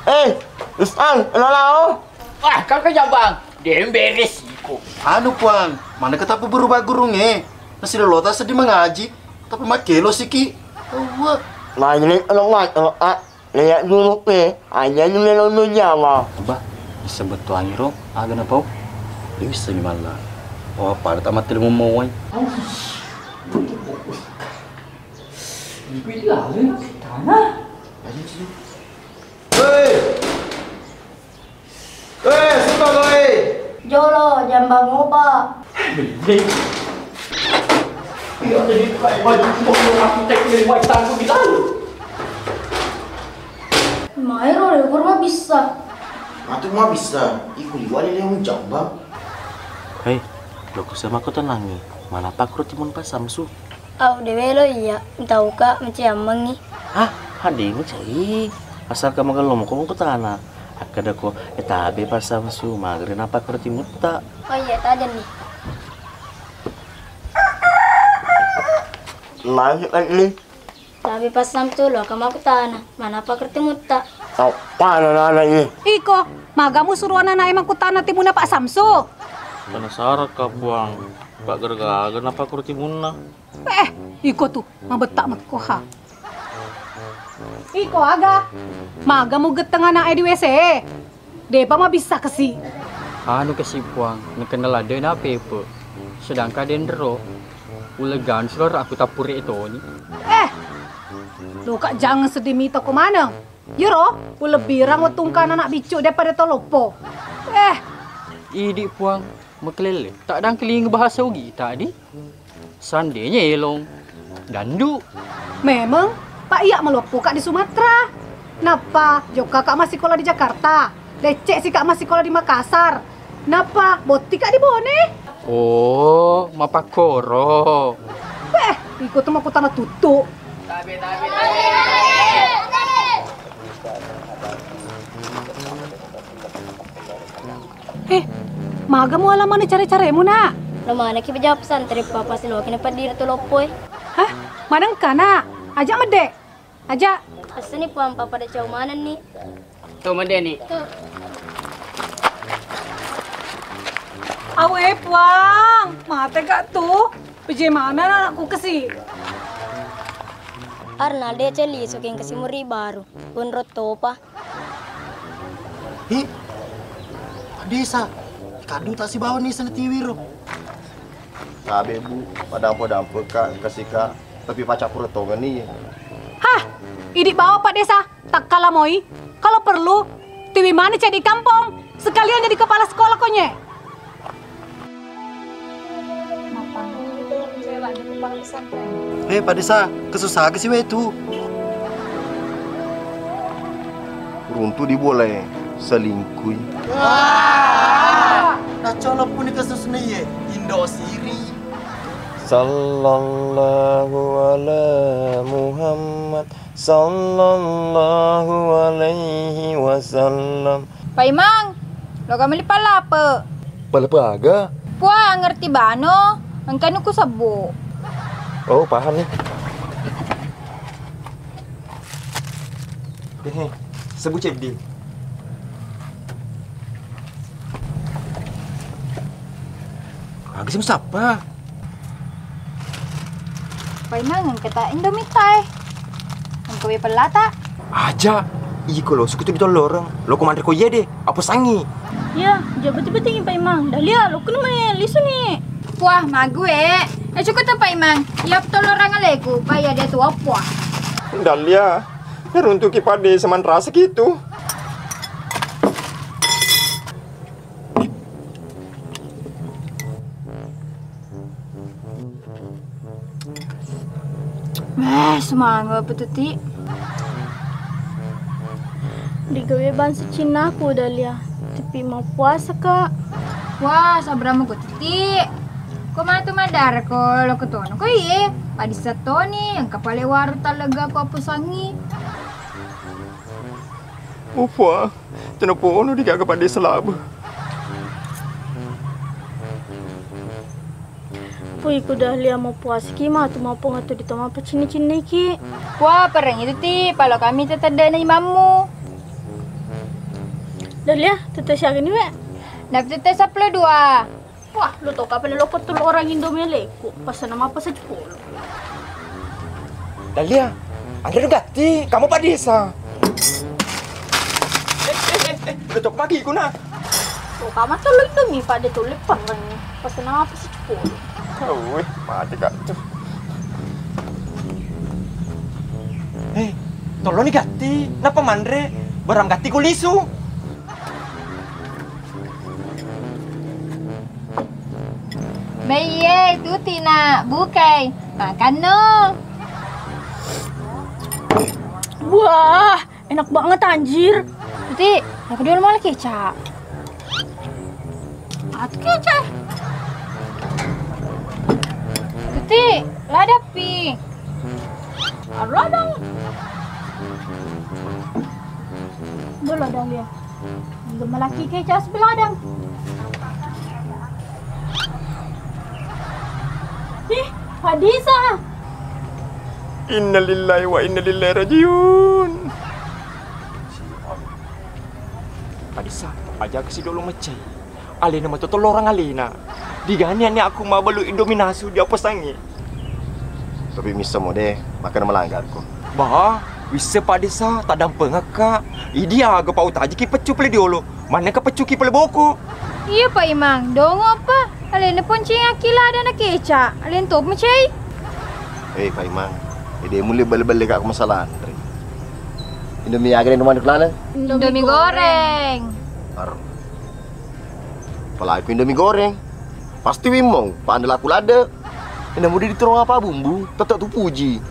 Eh, Ustaz, lalao. Wah, kalau kejambang, dia beres iko. Anu, Puang, mana ketapa berubah gurunge? Nasi lolota sedih mengaji, tapi makelo siki. Wah. Nah, ini kalau nggak, kalau ah, lihat dulu nih, aja ini melo nyawa. Bah, disebut tuang iro, aga na pau? Dia bisa ni malah. Oh, pada tamat ilmu mawai. Hei! Eh, suka kau, eh! Jolo, jambang mopa. Iya, jadi kayak baju kok aku tek dari waitanku di lalu. Maero, le, kurma bisa. Matu ma bisa. Iku liwali leung jambang. Hei, lo kusema ko tenangi. Mana pakro timun pasam su? Au, de welo iya, tauka maciammengngi. Hah? Hadde maciai? Asal ka magello moko ko tana. Akkeda ko, e tabe pasam su, magere napa kerti mutta. Oh iya, tajenni. Magi ni. Tabe pasam su, lo ka maku tana. Mana apa kerti mutta? Au, tana nana ini. Iko, magamu suruh anak-anak emang kutana timunna Pak Samsu. Penasaran ka, Puang. Pak gara-gara napa kerti munna? Eh, iko tu, mabetta mekko ha. Iko aga? Maga mugetteng ana'e di W C? Depa mabissa kasi. Anu kasi Puang, nakenna ladde na pepe. Sedangkan denro, ulegan sulor aku tappure toni. Eh, doka jangan sedih mita ko maneng. Yero, ulebbirang wettu engkana anak biccu daripada tau loppo. Eh. Idi Puang, makelele. Tak dangkeling bahasa ugi tadi. Sandenya elong. Dandu. Memang, Pak, iya maloppo Kak di Sumatera. Nappa, jokka Kak massikola di Jakarta. Lecce si Kak massikola di Makassar. Nappa, botti Kak di Bone. Oh, mapakkoro. Eh, iko tu makkutana tuttu. Eh, maga muala maneng care-caremu, Nak? Lo manekki bejappu santere papa siloki na paddiri to loppoe. Hah? Manengka, Nak? Aja medde. Aja. Asseni Puang, papa de cau manenni. To medeni. Awe Puang, mate gak tu? Pije mana anakku kesi? Arna de celi suking kesi muri baru. Gonro topa. Hi, desa. Kadung tak sibawa ni sana tiwiro. Tabe bu, padampo-dampo ka, kasih ka, tapi pacappur tongan ni. Hah, idi bawa Pak Desa, takkala moi. Kalau perlu, tiwi mana cedi kampong, sekalian jadi kepala sekolah konye. Eh, Pak Desa, kesusahan ke si wetu. Runtu di bola, selingkuh. Wah, nacolo puni kasus ni ye, Indo siri. Sallallahu ala Muhammad, sallallahu alaihi wasallam. Paimang, loka meli palape. Palape aga? Puah, ngerti bano, engkanu ku sebbu. Oh, paham nih. Hehe, sebbu ceddi. Aga sih sappa? Paimang, engka ta Indomie ta e. Engka we pellata. Aja, iko lo suku tu ditolloreng. Lo ko manre ko iya de, apa sangi? Iya, jauh betul-betul Paimang. Dahlia, lo kena main lisu nih. Puah, magu e. Eh, cukup tu Paimang. Iya, tolloreng aleku. Pa iya de tu apa? Dahlia, neruntuki pade seman rasa gitu. Eh, semangat apa tu, Ti? Digawe bangsa Cinaku, Dahlia. Tapi mau puasa, Kak. Wah, sabar muko, Ti. Ko matu madara ko lo ketono ko iye. Padisa toni, engka pale waru talega ko apusangi. Upa, tena pono digaga pade selaba. Pui ku Dahlia mau puasiki matu mau ponga tu ditoma pacinni-cinniki. Wah, pereng itu ti, palo kami tetedde na imammu. Dahlia, tete siaga ni we? Dap tete sepuluh dua. Wah, lo to kapele loko tu orang Indomie leku, pasana mapa sepuluh. Dahlia, anre du gatti, kamu padisa. Eh, eh, eh, eh, lo to magi kuna. Oh, kama tolong demi pada tolong perang. Pas kenapa sih cepol? Wih, mati kak tuh. Eh, tolong ni gatti, napa manre? Barang gatti ko lisu. Baiye, tuti nak, bukai. Makan no. Wah, enak banget anjir. Tuti, aku dulu malah kecap. Atu kecap. Tuti, ladapi. Ladang. Dulu ladang dia. Gemelaki kecap sebelah ladang. Ih, Fadisa. Innalillahi wa inna ilaihi rajiun. Fadisa, aja kasi dulu mecai. Alena matoto lorang alena. Digani ane aku mabalu Indomie nasu di apa sangi. Tapi missemo de, makkeda melanggar ko. Bah, wisse Pak Desa, tadampengekka. Idi aga pau tajiki peccu pale diolo. Manne ka peccu ki pale boko. Iya Pak Imang, dongo apa? Alena ponceng aki lada na keca. Alen top mecei. Eh Pak Imang, ede mulle belle-belle ka masalah anre. Indomie aga den rumah laleng? Indomie goreng. Ar. Palaku Indomie goreng. Pasti wimmong, pandelaku lade. Ina mudi diturung apa bumbu, tetep tu puji.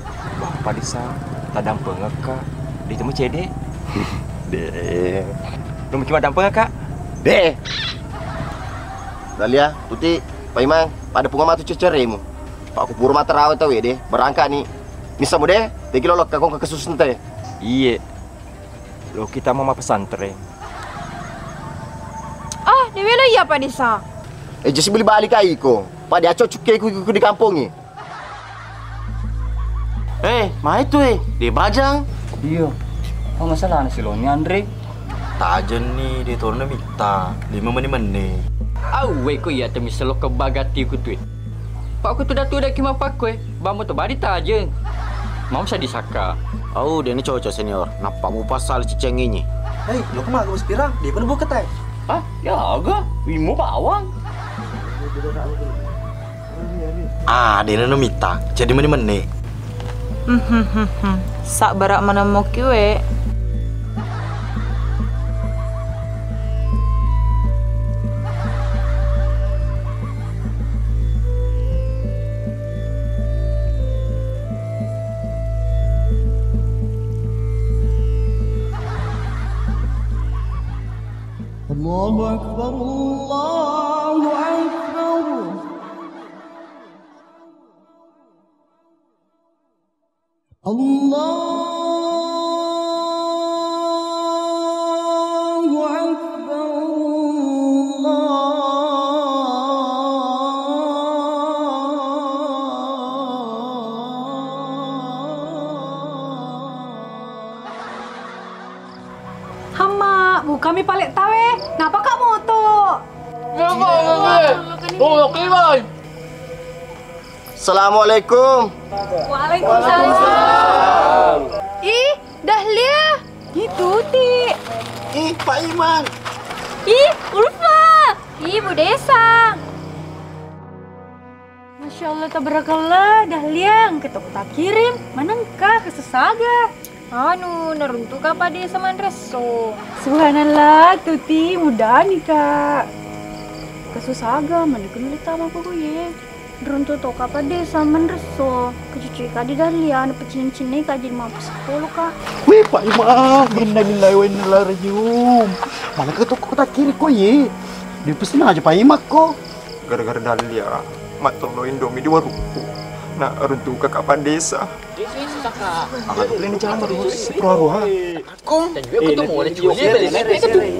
Bapak desa, tadampengekka. Di temu cede. De. Lu mungkin madampengekka? De. Dalia, Tuti, Paimang, pada punga matu ceceremu. Pak kupur mata rawa tau de, berangkat ni. Misa mu de, tegi lolok kakong kesusun te. Iye. Lo kita mama pesantren. Ah, dewelo iya Pak Desa. Eh, jasi beli balik aiko. Pak dia cocok ke ku, ku di kampongi. Eh, mai tu eh, de bajang. Iya. Apa masalahna siloni Andre? Tajenni de torna mitta lima meni menne. Au, weko iya temi selo kebagati ku tu. Pak ku tuda-tuda ki mapakko eh. Bamo to bari tajeng. Mau sa disakka. Au, de ni cocok senior. Nappa mu pasal ciceng ini. Hei, lo kemaga bos pirang? De pun buka tai. Hah? Ya aga, wimu bawang. Ah, dena no mita. Jadi meni menne. Sabbara manemmoki we. Allahu Akbar, Allahu Akbar. Allahu Akbar, Allah. Hamma, bukami pale tawe, napaka moto? Assalamualaikum. Waalaikumsalam. Ih, Dahlia. Ih, Tuti. Ih, Pak Iman. Ih, Ulfa. Ih, Bu Desa. Masya Allah, tabarakallah, Dahlia, engka toko takirim, manengka kesusaga. Anu, naruntuka Pak Desa manresso. Subhanallah, Tuti, mudani, Kak. Kesusaga, manengka nulitama koko ye. Runtu toka Pak Desa manresso. Kecucui kadi Dahlia, napacincinni kaji lima belas sepuluh, Kak. Wih, Pak Imam, innalillahi wa inna ilaihi rajiun. Manengka toko takirim ko ye. Dia pasti aja Pak Imam ko. Gara-gara Dahlia, mattollo Indomie di warungku. Na runtuka Kak Pandesa. Aga tu kalian jama tu si pro arwah. Kong, eh,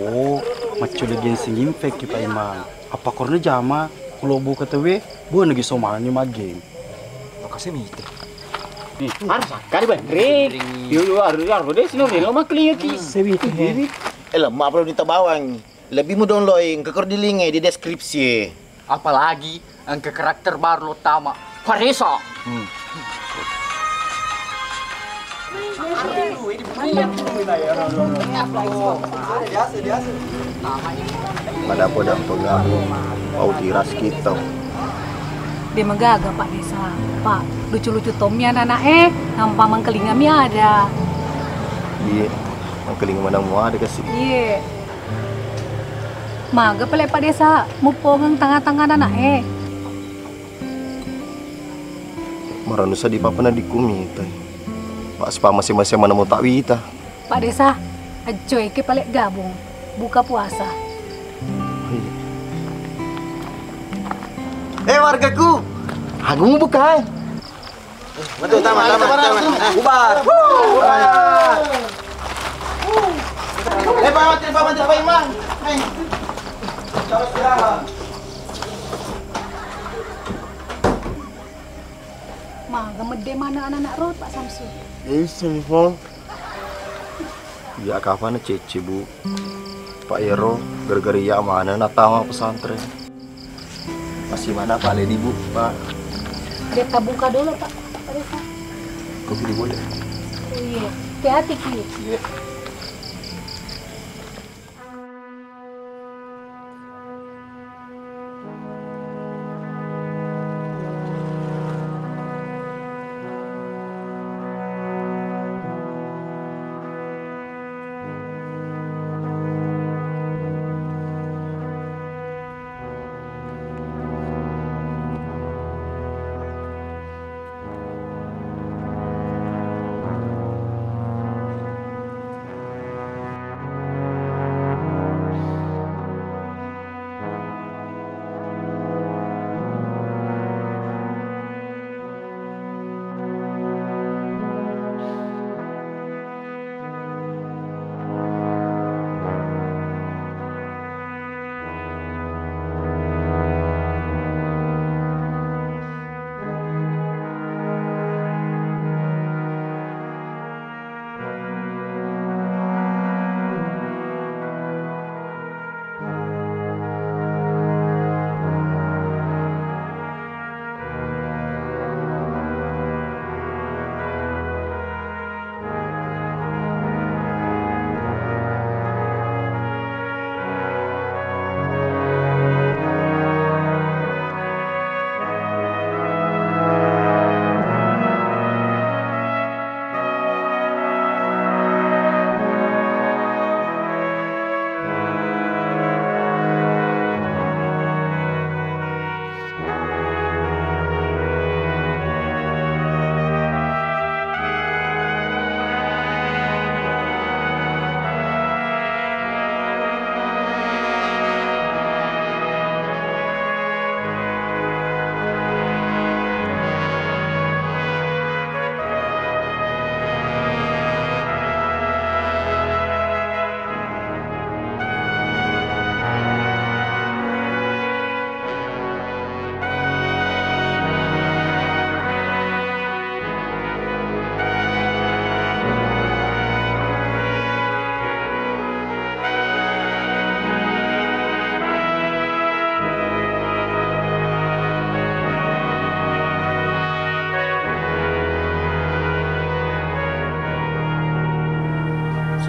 oh, maccule geng sing infek ki Pak Imam. Apa korna jama kulo buka tewe, bu nagi somani mageng. Makasih mite. Nih, harus kali bang. Ring. Yo yo harus harus deh sino ring lo makli ki. Sewi. Eh, lemak perlu ditabawang. Lebih mudah lo engka kor di link e, di deskripsi. Apalagi engka karakter baru lo tama, Faresa. Hmm. Pada podang pengamu, pau tiras kita. De magaga Pak Desa, Pak. Lucu-lucu tommi anak-anak e, nampa mangkelinga mi ada. Iya, mangkelinga mana mu ada kasih. Iya. Maga pale Pak Desa muppongeng tanga-tanga anak e. Maranu sadi papa na dikumi tai. Pak sepa masing-masing mana mau tak wita. Pak Desa, ajoike pale gabung buka puasa. Eh wargaku, aku mau buka. Betul, tamat, tamat, tamat. Bubar. Bubar. Eh, Pak Mantri, Pak Mantri, Pak Imam. Eh. Terus jalan. Maga medde mana anak-anak rot, Pak Samsul? Iya, kapang cece, Bu. Pak Ero, gara-gara iya mana natama pesantren. Masih mana Pak Ledi, Bu, Pak? Dia tabuka dulu, Pak. Pak Desa. Kopi dulu deh. Oh iya. Hati-hati ki. Iya.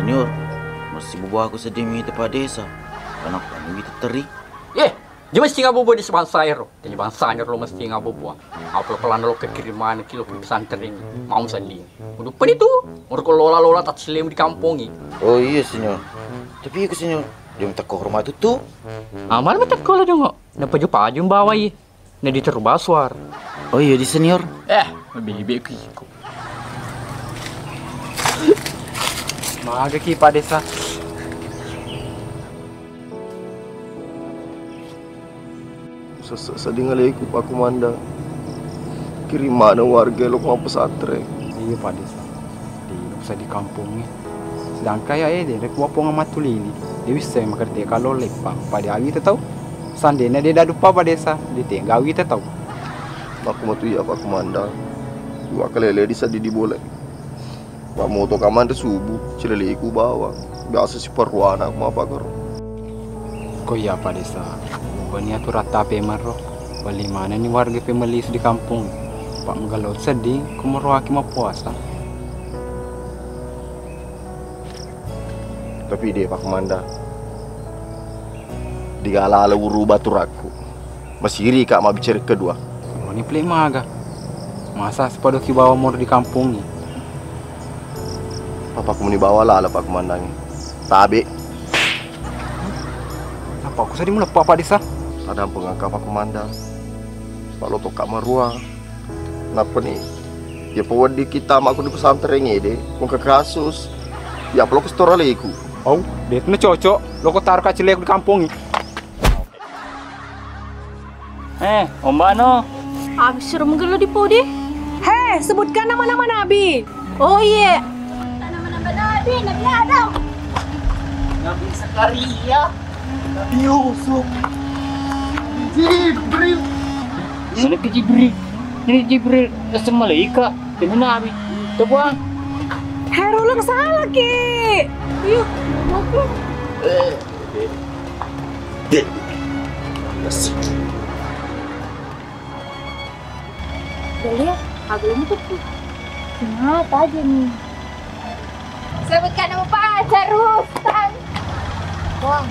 Senior, mesti bubuaku seddi mita Pak Desa. Karena kami mita teri. Eh, dia mesti ngabo buat di sebangsa ero. Jadi bangsa ero mesti ngabo buat. Apa pelan lo kekiriman kilo ke pesantren mau sandi. Udah pun itu, mereka lola-lola tak selem di kampung ini. Oh iya, Senior. Tapi iku, Senior, dia minta kau hormat itu. Amal minta kau lah dong. Napa ju pajum bawai. Na diteru basuar. Oh iya di, Senior. Eh, bebek iko. Magaki Pak Desa. Sesse seding aleku Pak Komandan. Kirim mana warga lo mau pesantren. Iya Pak Desa. Di, di kampungnya. Sedangkan ya, eh, de, de kuwa ponga matulili. De wisseng makerti kalo leppa. Pada awi tetau. Sandena de dadu papa desa, de tengga awi tetau. Makku matu iya Pak Komandan. Dua kalele di sadi di bole. Pak moto kaman de subuh, cileleku bawang. Biasa si perruana aku mapa karo. Ko iya Pak Desa, ubani atu rata pemaro. Bali mana ni warga pemeli di kampung. Pak megalo seddi, ko meroaki mapuasa. Tapi de Pak Komandan, digala-ala urubah turakku. Masiri ka mabbicara kedua. Mani pele maga. Masa sipadoki bawa mor di kampung ni? Apa ku muni bawa lala Pak Komandan ni? Tabe. Apa ku sadi mula Pak Desa? Ada pengangka Pak Komandan. Pak lo toka marua. Nappa ni, iya pa wedding kita makku di pesantren ede, wong ke kasus. Iya pa lo ke setor aleku. Au, de na cocok, lo ko taro kacil leku di kampung ni. Eh, ombano. Abis suruh menggello di podi. Heh, sebutkan nama-nama nabi. Oh iye. Nama-nama nabi, Nabi Adam. Nabi Zakaria. Nabi Yusuf. Jibril. Mana ke Jibril? Ini Jibril, asal malaikat. Ini nabi. Coba. Heruleng salah ki. Iya, aku. Eh, eh. Jadi, aku ini tuh. Kenapa aja nih? Sebutkan nama pacar, Rustan. Wah,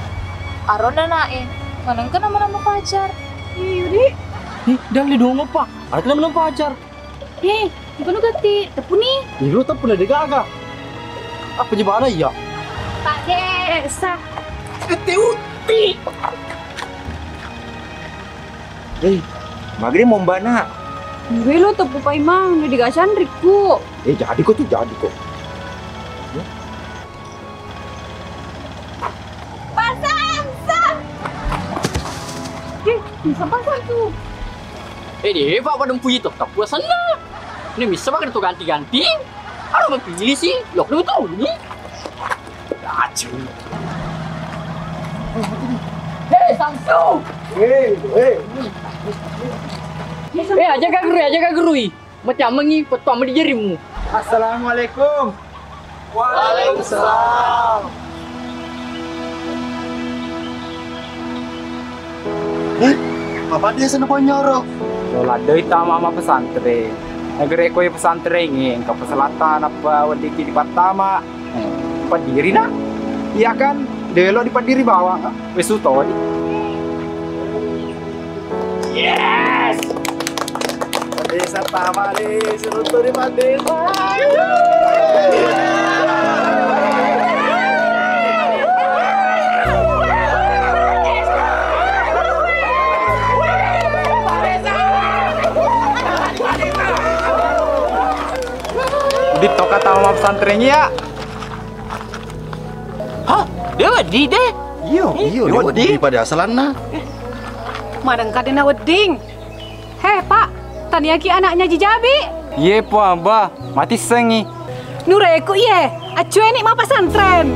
Aron anaknya. Mana ke nama-nama pacar? Iya, Yudi. Ih, dan di dong apa? Ada nama-nama pacar. Eh, bukan gatti, tepuni. Iro tepuna de gaga. Apa jebana iya? Pak Desa. Gatti utti. Eh, magri mombana. Gue lo tepu paimang, nu digasan rikku. Eh, jadi kok tuh, jadi kok. Pasang, sang. Eh, bisa pasang tuh. Eh, de, Pak, pada mpui to, kapuasanna. Ini bisa makan to ganti-ganti. Aro mapilih sih, lok lu tau ni. Acu. Hei, Samsu. Hei, hei. Eh, aja kaguru, aja kaguru. Macammengi, pettuammu di jarimu. Assalamualaikum. Waalaikumsalam. Eh, apa dia sana bonyoro? Lo laddoi tama ma pesantren. Negeri koi pesantren ini, engka peselatan apa wedding ki dipattama. Eh, paddiri na? Iya kan? Delo dipaddiri bawang. Wis utoni. Yes! Desa tama ni, seruntu di Pak Desa. Di toka tama pesantren ya. Hah? Dewa di de? Iyo, eh, iyo, dewa di pada asalanna. Madengka dena wedding. He, Pak, taniaki anaknya Jijabi? Iye, Puang, Bah, matissengi. Nureku iye, accueni ma pesantren.